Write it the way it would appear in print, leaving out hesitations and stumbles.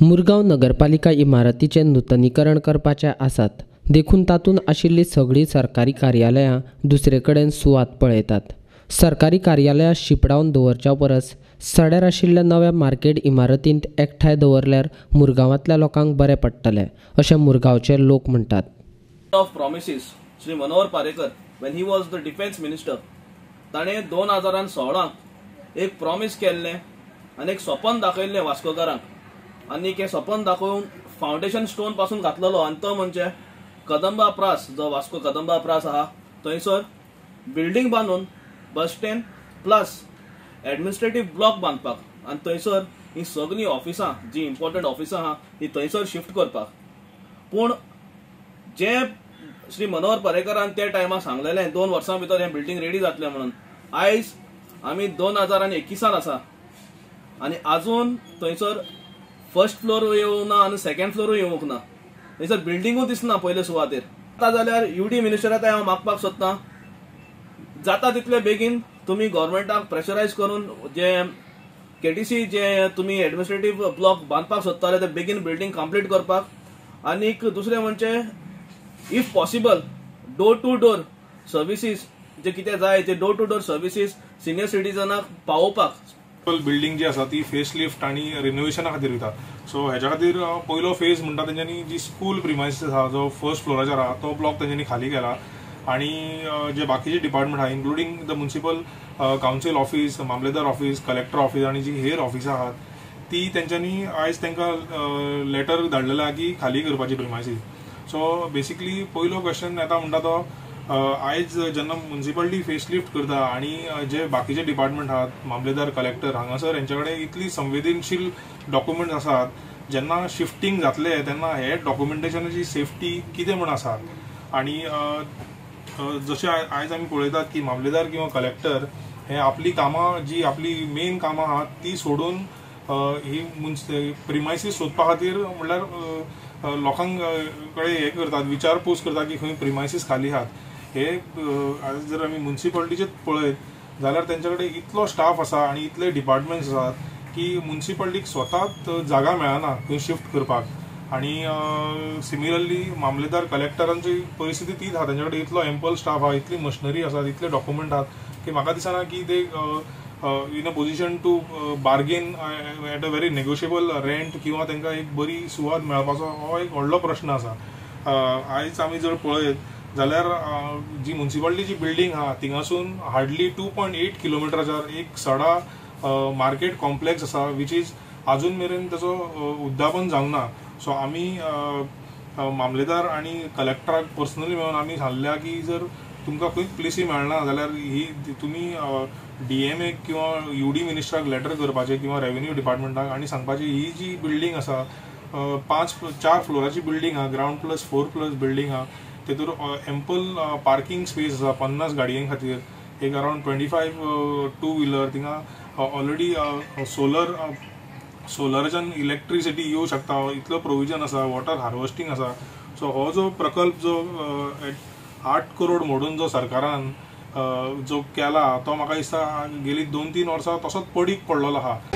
मुरगांव नगरपालिका इमारतीचें नुतनीकरण करपाचें आसात, देखून तातूंत आशिल्लीं सगळीं सरकारी कार्यालयां दुसरे कडेन सुवात पळयतात. सरकारी कार्यालयां शिंपडावन दवरच्या परस सड्यार आशिल्ल्या नव्या मार्केट इमारतींत एकठांय दवरल्यार मुरगांवांतल्या लोकांक बरें पडटलें अशें मुरगांवचे लोक म्हणटात. Of promises Shri Manohar Parrikar when he was the defence minister ताणें 2016 एक प्रॉमीस केल्लें आनी एक सपन दाखयल्लें वास्कोकारांक आनी हें सपन दाखोवन फावंडेशन स्टोन पासून घातलेलो आनी तो म्हणजे कदंबा प्रास, जो वास्को कदंबा प्रास आहा थंयसर बिल्डींग बांदून bus stand plus administrative block बांदपाक आनी थंयसर ही सगळीं ऑफिसां जी इम्पॉर्टंट ऑफिसां आहा ती थंयसर शिफ्ट करपाक. पूण जे श्री मनोहर पर्रेकरान त्या टायमार सांगलेलें 2 वर्सां भितर हें बिल्डींग रेडी जातलें म्हणून, आयज आमी 2021 आसा आनी आजून थंयसर फर्स्ट फ्लोर येवंक ना आनी सेकंड फ्लोरूय येवंक ना, थंयसर बिल्डिंगूय दिसना पयले सुवातेर. आतां जाल्यार युडी मिनिस्टराक हांव मागपाक सोदतां, जाता तितले बेगीन तुमी गव्हर्मेंटाक प्रेशरायज करून जे केटीसी जे तुमी एडमिनिस्ट्रेटीव ब्लॉक बांदपाक सोदताले ते बेगीन बिल्डींग कंप्लीट करपाक. आनीक दुसरें म्हणजे if possible door to door services जे कितें जाय ते door to door services senior सिटीजनाक पावोवपाक. बिल्डींग जी आसा ती फेस लिफ्ट आनी रिनोवेशना खातीर वयता. सो हेच्या खातीर पयलो फेज म्हणटा तेंच्यांनी जी स्कूल प्रिमायसीस आसा जो फर्स्ट फ्लोराचेर आहा तो ब्लॉक तेंच्यांनी खाली केला आनी जे बाकीचे डिपार्टमेंट आहा including the municipal council office, mamlatdar office, collector office आनी जी हेर ऑफिसां आहात ती तेंच्यांनी आयज तांकां लेटर धाडलेलें आहा की खाली करपाची प्रिमायसीस. सो बेसिकली पयलो क्वेश्चन येता म्हणटा तो आयज जेन्ना म्युनिसिपालिटी फेस लिफ्ट करता आनी जे बाकीचे डिपार्टमेंट आहात मामलेदार, कलेक्टर हांगासर हेंच्या कडेन इतली संवेदनशील डॉक्युमेंट्स आसात, जेन्ना शिफ्टींग जातले तेन्ना हे डॉक्युमेंटेशनाची सेफ्टी कितें म्हूण आसा. आनी जशें आयज आमी पळयतात की मामलेदार किंवा कलेक्टर हे आपली कामां जी आपली मेन कामां आहात ती सोडून ही प्रिमायसीस सोदपा खातीर म्हणल्यार लोकांक कडेन हें करतात, विचारपूस करतात की खंय प्रिमायसीस खाली आहात. हे आज जर आमी म्युनिसिपालिटीचेच पळयत जाल्यार तेंच्या कडेन इतलो स्टाफ आसा आनी इतले डिपार्टमेंट्स आसात की म्युनिसिपालिटीक स्वताच जागा मेळना खंय शिफ्ट करपाक. आनी सिमिलरली मामलेदार कलेक्टरांची परिस्थिती तीच आहा, तेंच्या कडेन इतलो एम्पल स्टाफ आहा, इतली मशिनरी आसा, इतले डॉक्युमेंट आहात की म्हाका दिसना की ते in a position to bargain at a very negotiable rent किंवा तांकां एक बरी सुवात मेळपाचो हो एक व्हडलो प्रश्न आसा. आयज आमी जर पळयत जाल्यार जी म्युनिसिपालिटीची बिल्डींग आहा थिंगासून हार्डली 2.8 किलोमिटराचेर एक सडा मार्केट कॉम्प्लेक्स आसा which is आजून मेरेन ताचो उद्यापन जावंक ना. सो आमी मामलेदार आनी कलेक्टराक पर्सनली मेळून आमी सांगल्या की जर तुमकां खंयच प्लेसी मेळना जाल्यार ही तुमी डीएमए किंवा युडी मिनिस्टराक लेटर करपाचें किंवा रेवेन्यू डिपार्टमेंटाक आनी सांगपाचें ही जी बिल्डींग आसा 5-4 फ्लोराची बिल्डींग आहा, ग्रावंड प्लस 4 प्लस बिल्डींग आहा, तेतूर एम्पल पार्किंग स्पेस आसा 50 गाडयां खातीर, एक अरावंड 25 टू व्हिलर, थिंगा ऑलरेडी सोलराच्यान इलेक्ट्रिसिटी येवं शकता इतलो प्रोविजन आसा, वॉटर हार्वेस्टिंग आसा. सो हो जो प्रकल्प जो 8 करोड मोडून जो सरकारान जो केला तो म्हाका दिसता गेली 2-3 वर्सां तसोच पडीक पडलेलो आहा.